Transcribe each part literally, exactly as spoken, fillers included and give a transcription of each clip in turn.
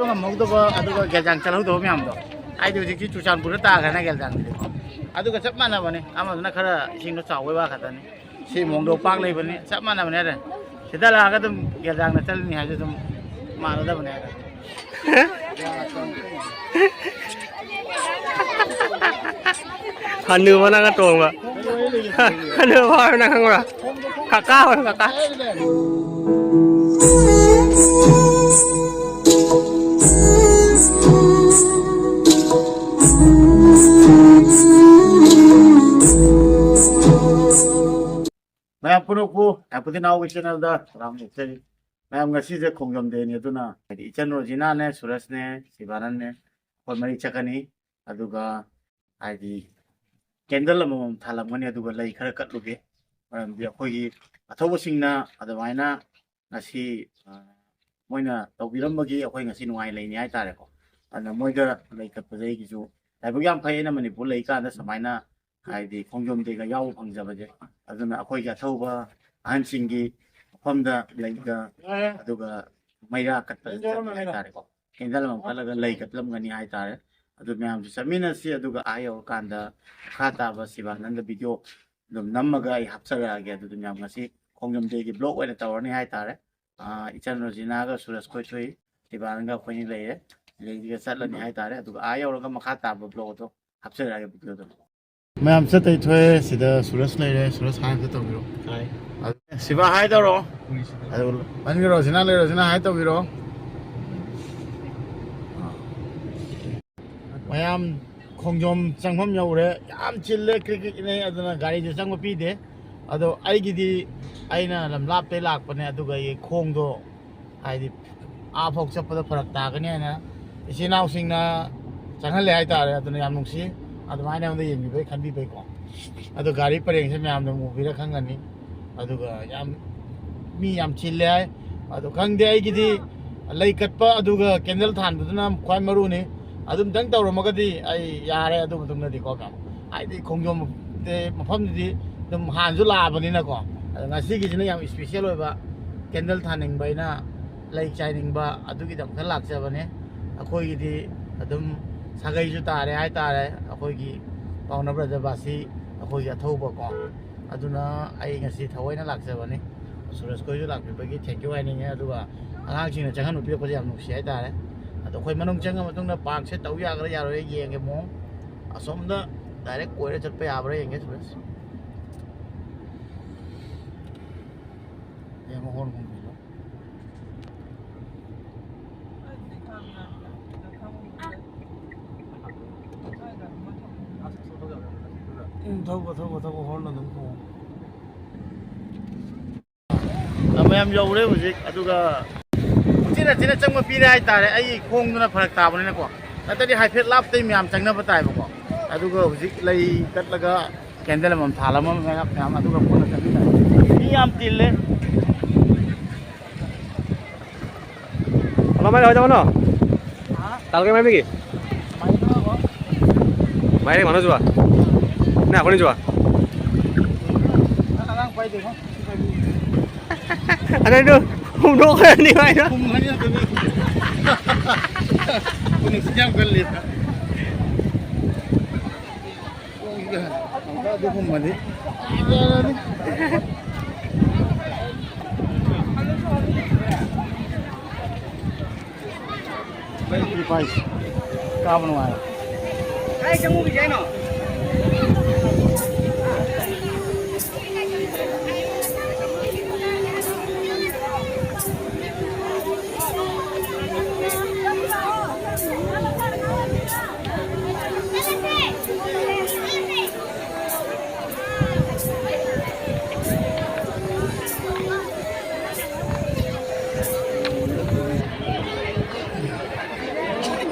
ꯉꯝꯍꯧꯗꯕ ꯑꯗꯨꯒ ꯒꯦꯜꯖꯥꯡ ꯆꯠꯍꯧꯗꯕ ꯃꯌꯥꯝꯗꯣ, ꯍꯥꯏꯗꯤ ꯍꯧꯖꯤꯛꯇꯤ ꯆꯨꯔꯆꯥꯟꯄꯨꯔꯗ ꯇꯥꯈ꯭ꯔꯦꯅ ꯒꯦꯜꯖꯥꯡꯗꯨꯗꯤ, ꯑꯗꯨꯒ ꯆꯞ ꯃꯥꯟꯅꯕꯅꯦ꯫ ꯑꯃꯗꯨꯅ ꯈꯔ ꯏꯁꯤꯡꯗꯣ ꯆꯥꯎꯕꯩ ꯋꯥ ꯈꯛꯇꯅꯤ, ꯁꯤ ꯃꯑꯣꯡꯗꯣ ꯄꯥꯛ ꯂꯩꯕꯅꯤ, ꯆꯞ ꯃꯥꯟꯅꯕꯅꯦ ꯍꯥꯏꯔꯦ꯫ ꯁꯤꯗ ꯂꯥꯛꯑꯒ ꯑꯗꯨꯝ ꯒꯦꯜꯖꯥꯡꯗ ꯆꯠꯂꯅꯤ ꯍꯥꯏꯁꯨ ꯑꯗꯨꯝ ꯃꯥꯟꯅꯗꯕꯅꯦ ꯍꯥꯏꯔꯦ꯫ ꯍꯅꯨꯕ ꯅꯪꯅ ꯇꯣꯡꯕ꯫ ꯍꯅꯨꯕ ꯍꯥꯏꯕ ꯅꯪ ꯈꯪꯕ꯭ꯔꯥ? ꯀꯀꯥ ꯍꯣꯏ ꯀꯀꯥ꯫ ꯃꯌꯥꯝ ꯄꯨꯝꯅꯃꯛꯄꯨ ꯌꯥꯝ ꯈꯨꯗꯤꯡ ꯅꯥꯎꯒꯤ ꯆꯦꯅꯦꯜꯗ ꯁꯂꯥꯝ ꯂꯦꯞꯆꯔꯤ꯫ ꯃꯌꯥꯝ ꯉꯁꯤꯁꯦ ꯈꯣꯡꯖꯣꯝ ꯗꯦꯅꯤ, ꯑꯗꯨꯅ ꯍꯥꯏꯗꯤ ꯏꯆꯟ ꯔꯣꯖꯤꯅꯥꯅꯦ, ꯁꯨꯔꯖꯅꯦ, ꯁꯤꯕꯥꯅꯟꯅꯦ, ꯑꯩꯈꯣꯏ ꯃꯔꯤ ꯆꯠꯀꯅꯤ꯫ ꯑꯗꯨꯒ ꯍꯥꯏꯗꯤ ꯀꯦꯟꯗꯜ ꯑꯃꯃꯝ ꯊꯥꯜꯂꯝꯒꯅꯤ, ꯑꯗꯨꯒ ꯂꯩ ꯈꯔ ꯀꯠꯂꯨꯒꯦ꯫ ꯃꯔꯝꯗꯤ ꯑꯩꯈꯣꯏꯒꯤ ꯑꯊꯧꯕꯁꯤꯡꯅ ꯑꯗꯨꯃꯥꯏꯅ ꯉꯁꯤ, ꯑ, ꯃꯣꯏꯅ ꯇꯧꯕꯤꯔꯝꯕꯒꯤ ꯑꯩꯈꯣꯏ ꯉꯁꯤ ꯅꯨꯡꯉꯥꯏ ꯂꯩꯅꯤ ꯍꯥꯏꯇꯥꯔꯦꯀꯣ꯫ ꯑꯗꯨꯅ ꯃꯣꯏꯗ ꯂꯩ ꯀꯠꯄꯁꯦ ꯑꯩꯒꯤꯁꯨ ꯂꯥꯏꯕꯛ ꯌꯥꯝ ꯐꯩ, ꯑꯩꯅ ꯃꯅꯤꯄꯨꯔ ꯂꯩꯀꯥꯟꯗ ꯁꯨꯃꯥꯏꯅ ꯍꯥꯏꯗꯤ ꯈꯣꯡꯖꯣꯝ ꯗꯦꯒ ꯌꯥꯎꯕ ꯐꯪꯖꯕꯁꯦ꯫ ꯑꯗꯨꯅ ꯑꯩꯈꯣꯏꯒꯤ ꯑꯊꯧꯕ ꯑꯍꯟꯁꯤꯡꯒꯤ ꯃꯐꯝꯗ ꯂꯩꯒ ꯑꯗꯨꯒ ꯃꯩꯔꯥ ꯀꯠꯄ ꯆꯠꯄ ꯍꯥꯏꯇꯥꯔꯦꯀꯣ꯫ ꯀꯦꯟꯗꯜ ꯑꯃ ꯀꯠꯂꯒ ꯂꯩ ꯀꯠꯂꯝꯒꯅꯤ ꯍꯥꯏꯇꯥꯔꯦ꯫ ꯑꯗꯨ ꯃꯌꯥꯝꯁꯨ ꯆꯠꯃꯤꯟꯅꯁꯤ, ꯑꯗꯨꯒ ꯑꯥ ꯌꯧꯔꯀꯥꯟꯗ ꯃꯈꯥ ꯇꯥꯕ ꯁꯤꯕꯥꯅꯟꯗ ꯚꯤꯗꯤꯑꯣ ꯑꯗꯨꯝ ꯅꯝꯃꯒ ꯑꯩ ꯍꯥꯞꯆꯔꯛꯑꯒꯦ꯫ ꯑꯗꯨꯗꯤ ꯃꯌꯥꯝ ꯉꯁꯤ ꯈꯣꯡꯖꯣꯝ ꯗꯦꯒꯤ ꯕ꯭ꯂꯣꯛ ꯑꯣꯏꯅ ꯇꯧꯔꯅꯤ ꯍꯥꯏꯇꯥꯔꯦ꯫ ꯑꯥ, ꯏꯆꯟ ꯔꯣꯖꯤꯅꯥꯒ ꯁꯨꯔꯖ ꯈꯣꯏꯊꯣꯏ, ꯁꯤꯕꯥꯅꯟꯒ ꯑꯩꯈꯣꯏꯅꯤ ꯂꯩꯔꯦ꯫ ꯂꯩꯁꯤꯒ ꯆꯠꯂꯅꯤ ꯍꯥꯏꯇꯥꯔꯦ꯫ ꯑꯗꯨꯒ ꯑꯥ ꯌꯧꯔꯒ ꯃꯈꯥ ꯇꯥꯕ ꯕ꯭ꯂꯣꯛ ꯑꯗꯣ ꯍꯥꯞꯆꯔꯛꯑꯒꯦ ꯚꯤꯗꯤꯑꯣꯗꯣ꯫ ꯃꯌꯥꯝ ꯆꯠꯇꯩ ꯊꯣꯛꯑꯦ꯫ ꯁꯤꯗ ꯁꯨꯔꯖ ꯂꯩꯔꯦ꯫ ꯁꯨꯔꯖ ꯍꯥꯏ ꯑꯝꯇ ꯇꯧꯕꯤꯔꯣ꯫ ꯍꯥꯏ꯫ ꯑꯗꯨ ꯁꯤꯕꯥ ꯍꯥꯏ ꯇꯧꯔꯣ꯫ ꯑꯗꯨ ꯃꯅꯤꯡꯒꯤ ꯔꯣꯖꯤꯅꯥ ꯂꯩ, ꯔꯣꯖꯤꯅꯥ ꯍꯥꯏ ꯇꯧꯕꯤꯔꯣ꯫ ꯃꯌꯥꯝ ꯈꯣꯡꯖꯣꯝ ꯆꯪꯐꯝ ꯌꯧꯔꯦ꯫ ꯌꯥꯝ ꯆꯤꯜꯂꯦ, ꯀ꯭ꯔꯤꯛ ꯀ꯭ꯔꯤꯛ ꯏꯅꯩ, ꯑꯗꯨꯅ ꯒꯥꯔꯤꯁꯦ ꯆꯪꯕ ꯄꯤꯗꯦ꯫ ꯑꯗꯣ ꯑꯩꯒꯤꯗꯤ, ꯑꯩꯅ ꯂꯝ ꯂꯥꯞꯇꯩ ꯂꯥꯛꯄꯅꯦ, ꯑꯗꯨꯒ ꯑꯩꯒꯤ ꯈꯣꯡꯗꯣ ꯍꯥꯏꯗꯤ ꯑꯥ ꯐꯥꯎ ꯆꯠꯄꯗ ꯐꯔꯛ ꯇꯥꯒꯅꯤ ꯍꯥꯏꯅ ꯏꯆꯤꯟ ꯏꯅꯥꯎꯁꯤꯡꯅ ꯆꯪꯍꯜꯂꯦ ꯍꯥꯏꯇꯥꯔꯦ꯫ ꯑꯗꯨꯅ ꯌꯥꯝ ꯅꯨꯡꯁꯤ, ꯑꯗꯨꯃꯥꯏꯅ ꯑꯩꯉꯣꯟꯗ ꯌꯦꯡꯕꯤꯕꯩ, ꯈꯟꯕꯤꯕꯩꯀꯣ꯫ ꯑꯗꯣ ꯒꯥꯔꯤ ꯄꯔꯦꯡꯁꯦ ꯃꯌꯥꯝꯅ ꯎꯕꯤꯔ ꯈꯪꯒꯅꯤ꯫ ꯑꯗꯨꯒ ꯌꯥꯝ ꯃꯤ ꯌꯥꯝ ꯆꯤꯜꯂꯦ ꯍꯥꯏ꯫ ꯑꯗꯣ ꯈꯪꯗꯦ, ꯑꯩꯒꯤꯗꯤ ꯂꯩ ꯀꯠꯄ ꯑꯗꯨꯒ ꯀꯦꯟꯗꯜ ꯊꯥꯟꯕꯗꯨꯅ ꯈ꯭ꯋꯥꯏ ꯃꯔꯨꯅꯤ꯫ ꯑꯗꯨꯝꯇꯪ ꯇꯧꯔꯝꯃꯒꯗꯤ ꯑꯩ ꯌꯥꯔꯦ꯫ ꯑꯗꯨ ꯃꯇꯨꯡꯗꯗꯤꯀꯣ ꯃꯌꯥꯝ, ꯍꯥꯏꯗꯤ ꯈꯣꯡꯖꯣꯝ ꯗꯦ ꯃꯐꯝꯗꯨꯗꯤ ꯑꯗꯨꯝ ꯍꯥꯟꯅꯁꯨ ꯂꯥꯛꯑꯕꯅꯤꯅꯀꯣ꯫ ꯑꯗꯣ ꯉꯁꯤꯒꯤꯁꯤꯅ ꯌꯥꯝ ꯏꯁꯄꯤꯁꯦꯜ ꯑꯣꯏꯕ, ꯀꯦꯟꯗꯜ ꯊꯥꯅꯤꯡꯕ, ꯑꯩꯅ ꯂꯩ ꯆꯥꯏꯅꯤꯡꯕ, ꯑꯗꯨꯒꯤꯗꯃꯛꯇ ꯂꯥꯛꯆꯕꯅꯦ꯫ ꯑꯩꯈꯣꯏꯒꯤꯗꯤ ꯑꯗꯨꯝ ꯁꯥꯒꯩꯁꯨ ꯇꯥꯔꯦ ꯍꯥꯏꯇꯥꯔꯦ꯫ ꯑꯩꯈꯣꯏꯒꯤ ꯄꯥꯎꯅ ꯕ꯭ꯔꯗꯔ ꯕꯥꯁꯤ ꯑꯩꯈꯣꯏꯒꯤ ꯑꯊꯧꯕꯀꯣ꯫ ꯑꯗꯨꯅ ꯑꯩ ꯉꯁꯤ ꯊꯑꯣꯏꯅ ꯂꯥꯛꯆꯕꯅꯤ꯫ ꯁꯨꯔꯖ ꯈꯣꯏꯁꯨ ꯂꯥꯛꯄꯤꯕꯒꯤ thank you ꯍꯥꯏꯅꯤꯡꯉꯦ꯫ ꯑꯗꯨꯒ ꯑꯉꯥꯡꯁꯤꯡꯅ ꯆꯪꯍꯟꯕ ꯄꯤꯔꯛꯄꯁꯦ ꯌꯥꯝ ꯅꯨꯡꯁꯤ ꯍꯥꯏꯇꯥꯔꯦ꯫ ꯑꯗꯣ ꯑꯩꯈꯣꯏ ꯃꯅꯨꯡ ꯆꯪꯉ ꯃꯇꯨꯡꯗ ꯄꯥꯔꯛꯁꯦ ꯇꯧ ꯌꯥꯒꯗ꯭ꯔꯥ ꯌꯥꯔꯣꯏ ꯌꯦꯡꯒꯦ ꯃꯑꯣꯡ꯫ ꯑꯁꯣꯝꯗ ꯗꯥꯏꯔꯦꯛ ꯀꯣꯏꯔ ꯆꯠꯄ ꯌꯥꯕ꯭ꯔꯥ ꯌꯦꯡꯒꯦ ꯁꯨꯔꯖ꯫ ꯌꯦꯡꯉꯣ, ꯍꯣꯔꯟ ꯈꯣꯡꯕꯤꯗꯣ꯫ ꯎꯝ, ꯊꯧꯕ, ꯊꯧꯕ, ꯊꯧꯕ, ꯍꯣꯔꯟ ꯑꯗꯨꯝ ꯈꯣꯡꯉꯣ꯫ ꯃꯌꯥꯝ ꯌꯧꯔꯦ ꯍꯧꯖꯤꯛ, ꯑꯗꯨꯒ ꯎꯆꯤꯟ ꯅꯥꯆꯤꯟꯅ ꯆꯪꯕ ꯄꯤꯔꯦ ꯍꯥꯏꯇꯥꯔꯦ꯫ ꯑꯩ ꯈꯣꯡꯗꯨꯅ ꯐꯔꯛ ꯇꯥꯕꯅꯤꯅꯀꯣ, ꯅꯠꯇ꯭ꯔꯗꯤ ꯍꯥꯏꯐꯦꯠ ꯂꯥꯞꯇꯩ ꯃꯌꯥꯝ ꯆꯪꯅꯕ ꯇꯥꯏꯕꯀꯣ꯫ ꯑꯗꯨꯒ ꯍꯧꯖꯤꯛ ꯂꯩ ꯀꯠꯂꯒ ꯀꯦꯟꯗꯜ ꯑꯃꯃꯝ ꯊꯥꯜꯂꯝꯃ ꯃꯌꯥꯝ, ꯃꯌꯥꯝ ꯑꯗꯨꯒ ꯄꯨꯟꯅ ꯆꯠꯃꯤꯟꯅꯔꯦ꯫ ꯃꯤ ꯌꯥꯝ ꯇꯤꯜꯂꯦ꯫ ꯍꯜꯂꯣ, ꯃꯥꯏ ꯍꯣꯏ ꯇꯥꯃꯣꯅꯣ? ꯍꯥ? ꯇꯥꯜꯒꯩ ꯃꯥꯏ ꯃꯤꯒꯤ? ꯃꯥꯏ ꯇꯥꯃꯣ? ꯃꯥꯏ ꯃꯥꯅꯣ ꯖꯨꯋꯥ? ꯅ ꯑꯩꯈꯣꯏꯅꯤ ꯖꯨꯋꯥ? ꯑꯉꯥꯡ ꯄꯥꯏꯗꯦ, ꯍꯣ? ꯑꯗꯩꯗꯣ ꯍꯨꯝꯗꯣꯛꯈ꯭ꯔꯅꯤ ꯃꯥꯏꯗꯣ꯫ ꯄꯨꯡ ꯃꯔꯤ ꯉꯥꯛꯇꯅꯤ꯫ ꯄꯨꯡ ꯌꯥꯝ ꯀꯜꯂꯤ꯫ ꯑꯗꯨꯒꯨꯝꯕꯗꯤ ꯐꯖꯔꯅꯤ꯫ ꯀꯥꯕ ꯅꯨꯡꯉꯥꯏ꯫ ꯀꯥꯏ ꯆꯪꯉꯨꯈꯤꯁꯦ ꯍꯥꯏꯅꯣ?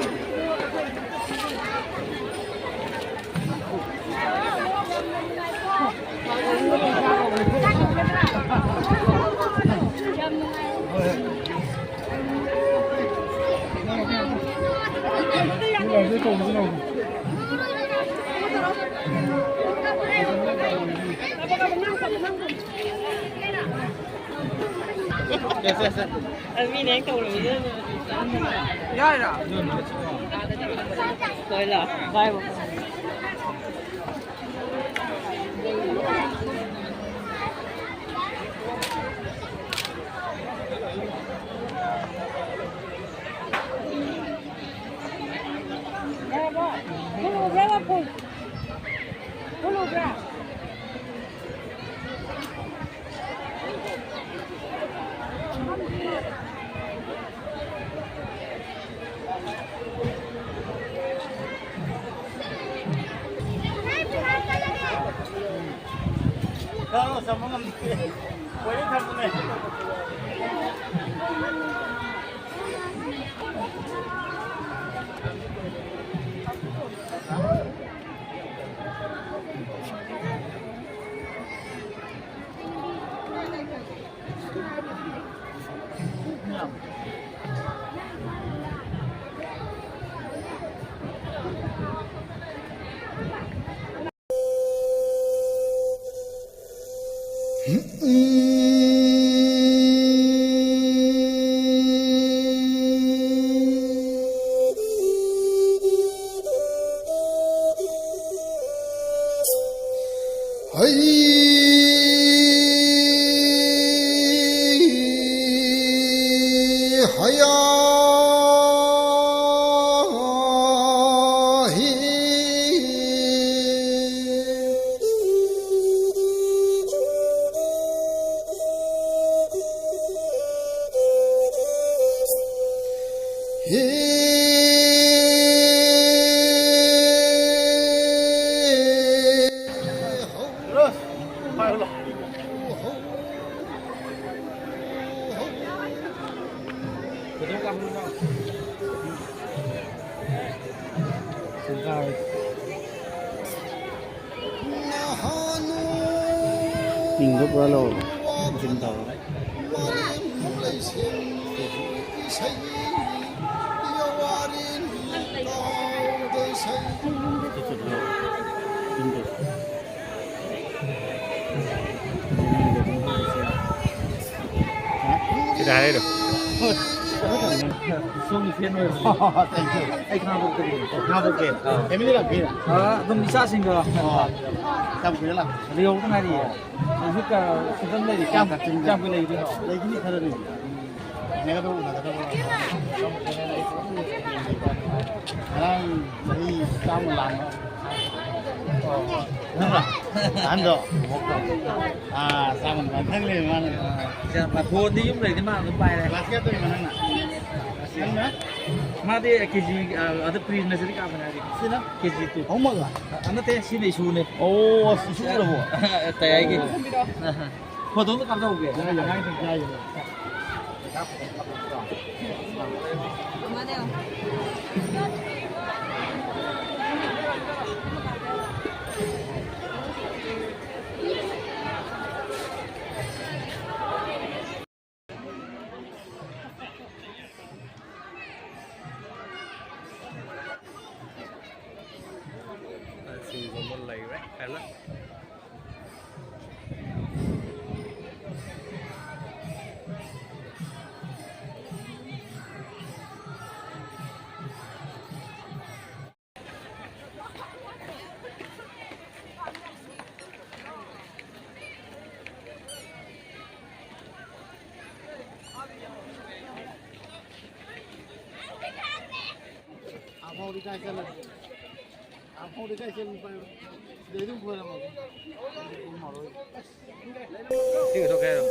ꯃꯤꯅ ꯍꯦꯛ ꯇꯧꯔꯨꯕꯗ ꯌꯥꯔꯤꯔꯣ? ꯂꯣꯏꯂ ꯚꯥꯏꯕꯨ꯫ ꯌꯥꯔꯕꯣ? ꯐꯨꯜ ꯎꯕ꯭ꯔꯥ ꯃꯐꯨꯜ? ꯐꯨꯜ ꯎꯕ꯭ꯔꯥ? ꯀꯥꯡꯅ ꯆꯪꯕ ꯉꯝꯗꯦ꯫ ꯀꯣꯏꯔ ꯊꯝꯕꯅꯦ꯫ ꯍꯩ ꯍꯌꯥ ꯍꯤ꯫ ꯍꯤ꯫ ꯃꯤꯡꯗꯣ ꯄꯨꯔꯥ ꯂꯧꯔꯕ? ꯖꯨꯝ ꯇꯧꯔꯒ꯫ ꯁꯤꯗ ꯍꯥꯏꯔꯣ꯫ ꯁꯣꯝꯒꯤ ꯐꯦꯟ ꯑꯣꯏꯕꯅꯦ꯫ Thank you. ꯑꯩ ꯈꯥꯉꯕꯣꯛꯇꯒꯤꯅꯦ꯫ ꯈꯥꯉꯕꯣꯛꯀꯤ? ꯑꯥ꯫ Family ꯂꯥꯛꯄꯤꯔ? ꯑꯥ, ꯑꯗꯨꯝ ꯏꯆꯥꯁꯤꯡꯒ꯫ ꯑꯣ꯫ ꯀꯌꯥꯝ ꯀꯨꯏꯔꯦ ꯂꯥꯛꯄ? ꯂꯩꯍꯧꯗ ꯉꯥꯏꯔꯤꯌꯦ꯫ ꯍꯧꯖꯤꯛ ꯀ-, ꯁꯤꯗ ꯂꯩꯔꯤ꯫ ꯀꯌꯥꯝ ꯀꯌꯥꯝ ꯀꯨꯏꯅ ꯂꯩꯗꯣꯏꯅꯣ? ꯂꯩꯈꯤꯅꯤ ꯈꯔꯗꯤ꯫ ꯎꯅꯒꯗꯕ, ꯎꯅꯒꯗꯕ꯫ ꯉꯔꯥꯡ ꯆꯍꯤ ꯆꯥꯝꯃ ꯂꯥꯟꯕ꯫ ꯅꯪꯔꯥ? ꯑꯍꯟꯗꯣ? ꯑꯥ, ꯆꯥꯝꯃ ꯂꯥꯟ ꯈꯪꯂꯦ ꯃꯥꯅ꯫ ꯐꯣꯟꯗꯤ ꯌꯨꯝ ꯂꯩꯔꯗꯤ ꯃꯥ ꯑꯗꯨꯝ ꯄꯥꯏꯔꯦ꯫ Class ꯀꯌꯥ ꯇꯧꯔꯤꯅꯣ ꯅꯪꯅ? ꯅꯪꯅ? ꯃꯥꯗꯤ ꯀꯦ ꯖꯤ, ꯑ, ꯑꯗ pre nursery ꯀꯥꯕꯅꯦ ꯍꯥꯏꯗꯤ꯫ ꯁꯤꯅ? ꯀꯦ ꯖꯤ two꯫ ꯑꯍꯨꯝꯃꯛꯂꯣ? ꯑ, ꯅꯠꯇꯦ, ꯁꯤꯅ ꯏꯁꯨꯅꯦ꯫ ꯑꯣ, ꯑꯁ, ꯏꯁꯨ ꯎꯔꯕꯣ? ꯇꯌꯥꯏꯒꯤ꯫ ꯑꯣ꯫ ꯐꯣꯇꯣ ꯑꯝꯇ ꯀꯥꯞꯆꯍꯧꯒꯦ꯫ ꯌꯥꯏ, ꯌꯥꯏ, ꯑꯉꯥꯡꯁꯤꯡ꯫ ꯌꯥꯏ, ꯌꯥꯏ꯫ ꯁꯤꯡꯖꯨ ꯑꯃ ꯂꯩꯔꯦ ꯍꯥꯏꯅ꯫ ꯑꯐꯥꯎꯗꯤ ꯀꯥꯏ ꯆꯠꯂꯦ? ꯑꯐꯥꯎꯗꯤ ꯀꯥꯏ ꯆꯠꯂꯦ? ꯁꯤꯗꯩ ꯑꯗꯨꯝ ꯈꯣꯏꯔꯝꯃꯒꯦ꯫ ꯁꯤꯒ ꯊꯣꯛꯀꯦ ꯍꯥꯏꯔꯣ?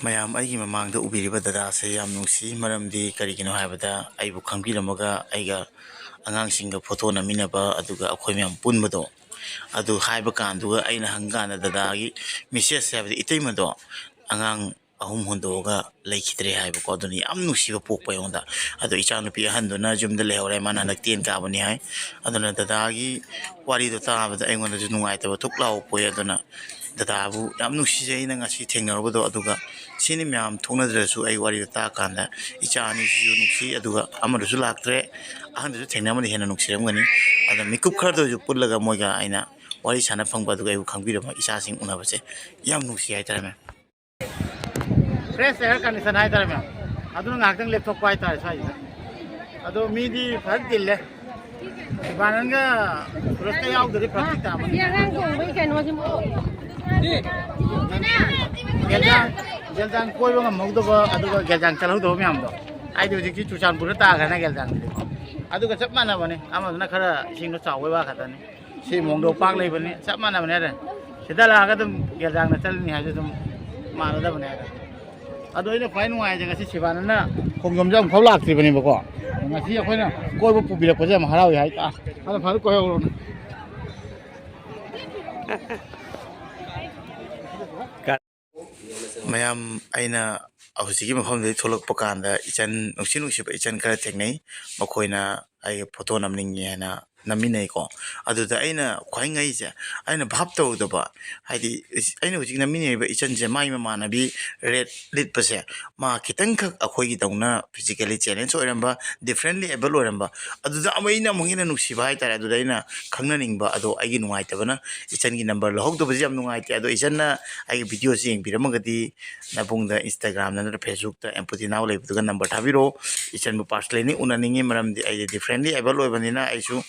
ꯃꯌꯥꯝ, ꯑꯩꯒꯤ ꯃꯃꯥꯡꯗ ꯎꯕꯤꯔꯤꯕ ꯗꯗꯥꯁꯦ ꯌꯥꯝ ꯅꯨꯡꯁꯤ꯫ ꯃꯔꯝꯗꯤ ꯀꯔꯤꯒꯤꯅꯣ ꯍꯥꯏꯕꯗ, ꯑꯩꯕꯨ ꯈꯪꯕꯤꯔꯝꯃꯒ ꯑꯩꯒ ꯑꯉꯥꯡꯁꯤꯡꯒ ꯐꯣꯇꯣ ꯅꯝꯃꯤꯟꯅꯕ, ꯑꯗꯨꯒ ꯑꯩꯈꯣꯏ ꯃꯌꯥꯝ ꯄꯨꯟꯕꯗꯣ, ꯑꯗꯨ ꯍꯥꯏꯕ ꯀꯥꯟꯗꯨꯒ ꯑꯩꯅ ꯍꯪꯀꯥꯟꯗ ꯗꯗꯥꯒꯤ ꯃꯤꯁꯦꯁ ꯍꯥꯏꯕꯗꯤ ꯏꯇꯩꯃꯗꯣ ꯑꯉꯥꯡ ꯑꯍꯨꯝ ꯍꯨꯟꯗꯣꯛꯑꯒ ꯂꯩꯈꯤꯗ꯭ꯔꯦ ꯍꯥꯏꯕꯀꯣ꯫ ꯑꯗꯨꯅ ꯌꯥꯝ ꯅꯨꯡꯁꯤꯕ ꯄꯣꯛꯄ ꯑꯩꯉꯣꯟꯗ꯫ ꯑꯗꯣ ꯏꯆꯥꯅꯨꯄꯤ ꯑꯍꯟꯗꯨꯅ ꯌꯨꯝꯗ ꯂꯩꯍꯧꯔꯦ, ꯃꯥꯅ ꯍꯟꯗꯛ ten ꯀꯥꯕꯅꯤ ꯍꯥꯏ꯫ ꯑꯗꯨꯅ ꯗꯗꯥꯒꯤ ꯋꯥꯔꯤꯗꯣ ꯇꯥꯕꯗ ꯑꯩꯉꯣꯟꯗꯁꯨ ꯅꯨꯡꯉꯥꯏꯇꯕ ꯊꯨꯛ ꯂꯥꯎꯕ ꯄꯣꯛꯑꯦ꯫ ꯑꯗꯨꯅ ꯗꯗꯥꯕꯨ ꯌꯥꯝ ꯅꯨꯡꯁꯤꯖꯩ ꯑꯩꯅ ꯉꯁꯤ ꯊꯦꯡꯅꯔꯨꯕꯗꯣ꯫ ꯑꯗꯨꯒ ꯁꯤꯅꯤ ꯃꯌꯥꯝ ꯊꯣꯛꯅꯗ꯭ꯔꯁꯨ ꯑꯩ ꯋꯥꯔꯤꯗꯣ ꯇꯥꯛꯑꯀꯥꯟꯗ ꯏꯆꯥ ꯑꯅꯤꯁꯤꯁꯨ ꯅꯨꯡꯁꯤ, ꯑꯗꯨꯒ ꯑꯃꯗꯨꯁꯨ ꯂꯥꯛꯇ꯭ꯔꯦ, ꯑꯍꯟꯗꯨꯁꯨ ꯊꯦꯡꯅꯕꯅ ꯍꯦꯟꯅ ꯅꯨꯡꯁꯤꯔꯝꯒꯅꯤ꯫ ꯑꯗ ꯃꯤꯀꯨꯞ ꯈꯔꯗ ꯑꯣꯏꯔꯁꯨ ꯄꯨꯜꯂꯒ ꯃꯣꯏꯒ ꯑꯩꯅ ꯋꯥꯔꯤ ꯁꯥꯟꯅ ꯐꯪꯕ, ꯑꯗꯨꯒ ꯑꯩꯕꯨ ꯈꯪꯕꯤꯔꯝꯕ ꯏꯆꯥꯁꯤꯡ ꯎꯅꯕꯁꯦ ꯌꯥꯝ ꯅꯨꯡꯁꯤ ꯍꯥꯏꯇꯥꯔꯦ, ꯃꯦꯝ꯫ Fresh air condition ꯍꯥꯏꯇꯥꯔꯦ, ꯃꯦꯝ꯫ ꯑꯗꯨꯅ ꯉꯥꯏꯍꯥꯛꯇꯪ ꯂꯦꯞꯊꯣꯛꯄ ꯍꯥꯏꯇꯥꯔꯦ ꯁ꯭ꯋꯥꯏꯁꯤꯗ꯫ ꯑꯗꯣ ꯃꯤꯗꯤ ꯐꯖꯅ ꯇꯤꯜꯂꯦ꯫ ꯁꯤꯕꯥꯅꯟꯒ ꯁꯨꯔꯖꯀ ꯌꯥꯎꯗ꯭ꯔꯗꯤ ꯐꯔꯛꯇꯤ ꯇꯥꯕꯅꯤ꯫ ꯁꯤ ꯑꯉꯥꯡ ꯆꯣꯡꯕꯒꯤ ꯀꯩꯅꯣꯁꯤꯕꯨ꯫ ꯒꯦꯜꯖꯥꯡ, ꯒꯦꯜꯖꯥꯡ ꯀꯣꯏꯕ ꯉꯝꯍꯧꯗꯕ, ꯑꯗꯨꯒ ꯒꯦꯜꯖꯥꯡ ꯆꯠꯍꯧꯗꯕ ꯃꯌꯥꯝꯗꯣ꯫ ꯍꯥꯏꯗꯤ ꯍꯧꯖꯤꯛꯇꯤ ꯆꯨꯔꯆꯥꯟꯄꯨꯔꯗ ꯇꯥꯈ꯭ꯔꯦꯅ ꯒꯦꯜꯖꯥꯡꯗꯨꯗꯤ꯫ ꯑꯗꯨꯒ ꯆꯞ ꯃꯥꯟꯅꯕꯅꯤ꯫ ꯑꯃꯗꯨꯅ ꯈꯔ ꯏꯁꯤꯡꯗꯣ ꯆꯥꯎꯕꯩ ꯋꯥ ꯈꯛꯇꯅꯤ꯫ ꯁꯤ ꯃꯑꯣꯡꯗ ꯄꯥꯛ ꯂꯩꯕꯅꯤ, ꯆꯞ ꯃꯥꯟꯅꯕꯅꯤ ꯍꯥꯏꯇꯥꯔꯦ꯫ ꯁꯤꯗ ꯂꯥꯛꯑꯒ ꯑꯗꯨꯝ ꯒꯦꯜꯖꯥꯡꯗ ꯆꯠꯂꯅꯤ ꯍꯥꯏꯁꯨ ꯑꯗꯨꯝ ꯃꯥꯟꯅꯗꯕꯅꯦ ꯍꯥꯏꯇꯥꯔꯦ꯫ ꯑꯗꯣ ꯑꯩꯅ ꯈ꯭ꯋꯥꯏ ꯅꯨꯡꯉꯥꯏꯖꯦ, ꯉꯁꯤ ꯁꯤꯕꯥꯅꯟꯅ ꯈꯣꯡꯖꯣꯝꯁꯦ ꯑꯃꯨꯛꯐꯥꯎ ꯂꯥꯛꯇ꯭ꯔꯤꯕꯅꯦꯕꯀꯣ꯫ ꯉꯁꯤ ꯑꯩꯈꯣꯏꯅ ꯀꯣꯏꯕ ꯄꯨꯕꯤꯔꯛꯄꯁꯦ ꯌꯥꯝ ꯍꯔꯥꯎꯏ ꯍꯥꯏ꯫ ꯑꯥ, ꯐꯖ ꯐꯖꯅ ꯀꯣꯏꯍꯧꯔꯣꯅꯦ꯫ ꯃꯌꯥꯝ, ꯑꯩꯅ ꯍꯧꯖꯤꯛꯀꯤ ꯃꯐꯝꯗꯒꯤ ꯊꯣꯛꯂꯛꯄ ꯀꯥꯟꯗ ꯏꯆꯟ, ꯅꯨꯡꯁꯤ ꯅꯨꯡꯁꯤꯕ ꯏꯆꯟ ꯈꯔ ꯊꯦꯡꯅꯩ꯫ ꯃꯈꯣꯏꯅ ꯑꯩꯒꯤ ꯐꯣꯇꯣ ꯅꯝꯅꯤꯡꯉꯦ ꯍꯥꯏꯅ ꯅꯝꯃꯤꯟꯅꯩꯀꯣ꯫ ꯑꯗꯨꯗ ꯑꯩꯅ ꯈ꯭ꯋꯥꯏ ꯉꯛꯏꯁꯦ, ꯑꯩꯅ ꯚꯥꯞ ꯇꯧꯗꯕ, ꯍꯥꯏꯗꯤ, ꯑꯩꯅ ꯍꯧꯖꯤꯛ ꯅꯝꯃꯤꯟꯅꯔꯤꯕ ꯏꯆꯟꯁꯦ, ꯃꯥꯒꯤ ꯃꯃꯥꯟꯅꯕꯤ ꯔꯦꯠ ꯂꯤꯠꯄꯁꯦ, ꯃꯥ ꯈꯤꯇꯪꯈꯛ ꯑꯩꯈꯣꯏꯒꯤꯗꯧꯅ physically challenge ꯑꯣꯏꯔꯝꯕ, differently able ꯑꯣꯏꯔꯝꯕ, ꯑꯗꯨꯗ ꯑꯃꯨꯛ ꯑꯩꯅ ꯑꯃꯨꯛ ꯍꯦꯟꯅ ꯅꯨꯡꯁꯤꯕ ꯍꯥꯏꯇꯥꯔꯦ꯫ ꯑꯗꯨꯗ ꯑꯩꯅ ꯈꯪꯅꯅꯤꯡꯕ, ꯑꯗꯣ ꯑꯩꯒꯤ ꯅꯨꯡꯉꯥꯏꯇꯕꯅ ꯏꯆꯟꯒꯤ number ꯂꯧꯍꯧꯗꯕꯁꯦ ꯌꯥꯝ ꯅꯨꯡꯉꯥꯏꯇꯦ꯫ ꯑꯗꯣ ꯏꯆꯟꯅ ꯑꯩꯒꯤ videoꯁꯤ ꯌꯦꯡꯕꯤꯔꯝꯃꯒꯗꯤ, ꯅꯕꯨꯡꯗ Instagramꯗ ꯅꯠꯇ꯭ꯔ Facebookꯇ ꯑꯦꯝꯄꯨꯇꯤ ꯅꯥꯎ ꯂꯩꯕꯗꯨꯒ number ꯊꯥꯕꯤꯔꯛꯑꯣ꯫ ꯏꯆꯟꯕꯨ personally ꯎꯅꯅꯤꯡꯉꯤ, ꯃꯔꯝꯗꯤ ꯑꯩꯗꯤ differently able ꯑꯣꯏꯕꯅꯤꯅ ꯑꯩꯁꯨ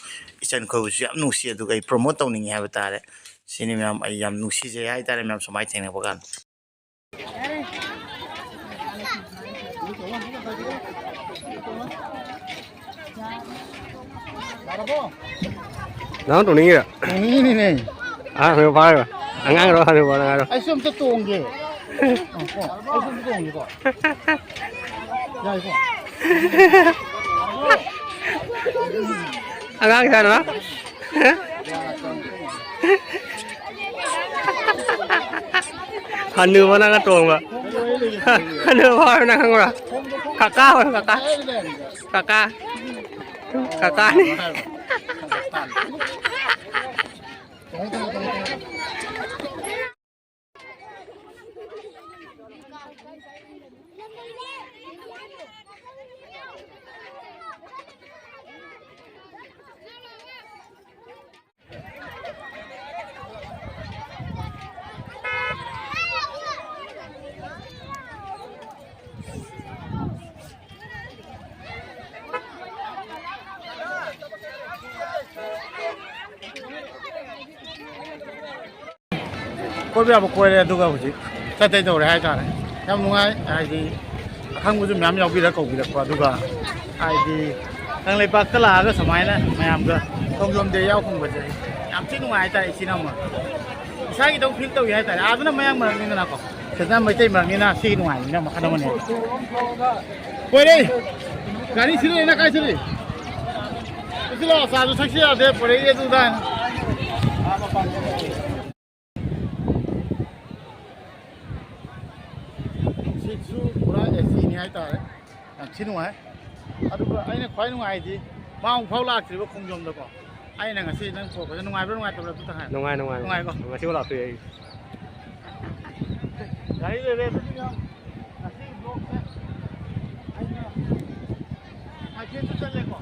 ꯏꯆꯟ ꯈꯣꯏꯕꯨꯁꯨ ꯌꯥꯝ ꯅꯨꯡꯁꯤ, ꯑꯗꯨꯒ ꯑꯩ promote ꯇꯧꯅꯤꯡꯉꯤ ꯍꯥꯏꯕ ꯇꯥꯔꯦ꯫ ꯁꯤꯅꯤ ꯃꯌꯥꯝ, ꯑꯩ ꯌꯥꯝ ꯅꯨꯡꯁꯤꯖꯩ ꯍꯥꯏꯇꯥꯔꯦ ꯃꯌꯥꯝ, ꯁꯨꯃꯥꯏꯅ ꯊꯦꯡꯅꯕ ꯀꯥꯟꯗ꯫ ꯅꯪ ꯇꯣꯡꯅꯤꯡꯉꯤꯔꯣ? ꯇꯣꯡꯅꯤꯡꯉꯤꯅꯤꯅꯦ꯫ ꯑꯉꯥꯡꯔꯣ, ꯐꯥꯔꯣ? ꯑꯉꯥꯡꯔꯣ, ꯍꯅꯨꯕ, ꯑꯉꯥꯡꯔꯣ? ꯑꯩꯁꯨ ꯑꯝꯇ ꯇꯣꯡꯒꯦ꯫ ꯑꯣ, ꯑꯣ, ꯑꯩꯁꯨ ꯑꯝꯇ ꯇꯣꯡꯒꯦꯀꯣ꯫ ꯌꯥꯏꯀꯣ? ꯑꯉꯥꯡ ꯁꯥꯟꯅ? ꯍꯅꯨꯕ ꯅꯪꯒ ꯇꯣꯡꯕ꯫ ꯍꯅꯨꯕ ꯍꯥꯏꯕ ꯅꯪ ꯈꯪꯕ꯭ꯔꯥ? ꯀꯀꯥ ꯍꯣꯏ, ꯀꯀꯥ꯫ ꯀꯀꯥ꯫ ꯀꯀꯥꯅꯤ꯫ ꯀꯣꯏꯕ ꯌꯥꯕ ꯀꯣꯏꯔꯦ, ꯑꯗꯨꯒ ꯍꯧꯖꯤꯛ ꯆꯠꯇꯣꯏ ꯇꯧꯔꯦ ꯍꯥꯏꯇꯥꯔꯦ꯫ ꯌꯥꯝ ꯅꯨꯡꯉꯥꯏ, ꯍꯥꯏꯗꯤ ꯑꯈꯪꯕꯁꯨ ꯃꯌꯥꯝ ꯌꯥꯎꯕꯤꯔ ꯀꯧꯕꯤꯔꯛꯄ, ꯑꯗꯨꯒ ꯍꯥꯏꯗꯤ ꯀꯪꯂꯩꯄꯥꯛꯇ ꯂꯥꯛꯑꯒ ꯁꯨꯃꯥꯏꯅ ꯃꯌꯥꯝꯒ ꯈꯣꯡꯖꯣꯝ ꯗꯦ ꯌꯥꯎ ꯐꯪꯕꯁꯦ ꯑꯩ ꯌꯥꯝ ꯊꯤ ꯅꯨꯡꯉꯥꯏ ꯍꯥꯏꯇꯥꯔꯦ꯫ ꯏꯆꯤꯟ ꯏꯅꯥꯎ ꯃꯔꯛ ꯏꯁꯥꯒꯤꯗꯧ ꯐꯤꯜ ꯇꯧꯏ ꯍꯥꯏꯇꯥꯔꯦ꯫ ꯑꯥꯗꯅ ꯃꯌꯥꯡ ꯃꯔꯛꯅꯤꯗꯅꯀꯣ, ꯁꯤꯗꯅ ꯃꯩꯇꯩ ꯃꯔꯛꯅꯤꯅ ꯁꯤꯒꯤ ꯅꯨꯡꯉꯥꯏꯕꯅꯤꯅ ꯃꯈꯜ ꯑꯃꯅꯦ꯫ ꯀꯣꯏꯔꯦ, ꯒꯥꯔꯤ ꯁꯤꯗ ꯂꯩꯅ ꯀꯥꯏ ꯆꯠꯂꯤ? ꯁꯤ ꯂꯥꯛꯑꯣ, ꯆꯥꯁꯨ ꯊꯛꯁꯤ ꯌꯥꯗꯦ, ꯄꯨꯔꯛꯏ ꯑꯗꯨꯗ꯫ ꯁꯤꯠꯁꯨ ꯄꯨꯔꯥ ꯑꯦ ꯁꯤꯅꯤ ꯍꯥꯏꯇꯥꯔꯦ꯫ ꯌꯥꯝ ꯊꯤ ꯅꯨꯡꯉꯥꯏ꯫ ꯑꯗꯨꯒ ꯑꯩꯅ ꯈ꯭ꯋꯥꯏ ꯅꯨꯡꯉꯥꯏꯗꯤ ꯃꯥ ꯑꯃꯨꯛ ꯐꯥꯎ ꯂꯥꯛꯇ꯭ꯔꯤꯕ ꯈꯣꯡꯖꯣꯝꯗꯀꯣ꯫ ꯑꯩꯅ ꯉꯁꯤ ꯅꯪ ꯄꯨꯔꯛꯄꯁꯦ ꯅꯨꯡꯉꯥꯏꯕ꯭ꯔꯥ ꯅꯨꯡꯉꯥꯏꯇꯕ꯭ꯔꯥ ꯑꯗꯨꯇ ꯍꯥꯏ꯫ ꯅꯨꯡꯉꯥꯏ, ꯅꯨꯡꯉꯥꯏ, ꯅꯨꯡꯉꯥꯏꯀꯣ? ꯉꯁꯤꯐꯥꯎ ꯂꯥꯛꯇꯣꯏ ꯑꯩ꯫ ꯒꯥꯔꯤ ꯂꯩꯔꯦ꯫ ꯉꯁꯤ ꯕ꯭ꯂꯣꯛꯁꯦ ꯑꯩꯅ ꯍꯥꯏꯐꯦꯠꯁꯨ ꯆꯠꯂꯦꯀꯣ꯫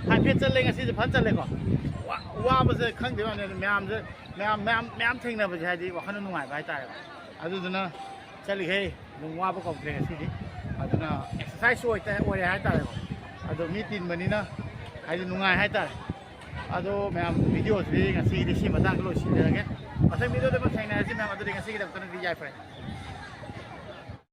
ꯍꯥꯏꯐꯦꯠ ꯆꯠꯂꯦ, ꯉꯁꯤꯁꯦ ꯐꯖꯅ ꯆꯠꯂꯦꯀꯣ꯫ ꯋꯥ-, ꯋꯥꯕꯁꯦ ꯈꯪꯗꯦ ꯋꯥꯅꯤ, ꯑꯗꯨ ꯃꯌꯥꯝꯁꯦ, ꯃꯌꯥꯝ, ꯃꯌꯥꯝ, ꯃꯌꯥꯝ ꯊꯦꯡꯅꯕꯁꯦ ꯍꯥꯏꯗꯤ ꯋꯥꯈꯜ ꯅꯨꯡꯉꯥꯏꯕ ꯍꯥꯏꯇꯥꯔꯦ꯫ ꯑꯗꯨꯗꯨꯅ ꯆꯠꯂꯤꯈꯩ ꯑꯗꯨꯝ ꯋꯥꯕ ꯀꯧꯗ꯭ꯔꯦ ꯉꯁꯤꯗꯤ꯫ ꯑꯗꯨꯅ ꯑꯦꯛꯁꯔꯁꯥꯏꯁꯁꯨ ꯑꯣꯏꯇ-, ꯑꯣꯏꯔꯦ ꯍꯥꯏꯇꯥꯔꯦꯀꯣ꯫ ꯑꯗꯣ ꯃꯤ ꯇꯤꯟꯕꯅꯤꯅ ꯍꯥꯏꯗꯤ ꯅꯨꯡꯉꯥꯏ ꯍꯥꯏꯇꯥꯔꯦ꯫ ꯑꯗꯣ ꯃꯌꯥꯝ, ꯚꯤꯗꯤꯑꯣꯁꯤꯗꯤ ꯉꯁꯤꯒꯤꯗꯤ ꯁꯤ ꯃꯇꯥꯡꯗ ꯂꯣꯏꯁꯤꯟꯖꯔꯒꯦ꯫ ꯃꯊꯪ ꯚꯤꯗꯤꯑꯣꯗ ꯑꯃꯨꯛ ꯊꯦꯡꯅꯔꯁꯤ ꯃꯌꯥꯝ꯫ ꯑꯗꯨꯗꯤ ꯉꯁꯤꯒꯤꯗꯃꯛꯇꯗꯤ ꯌꯥꯏꯐꯔꯦ꯫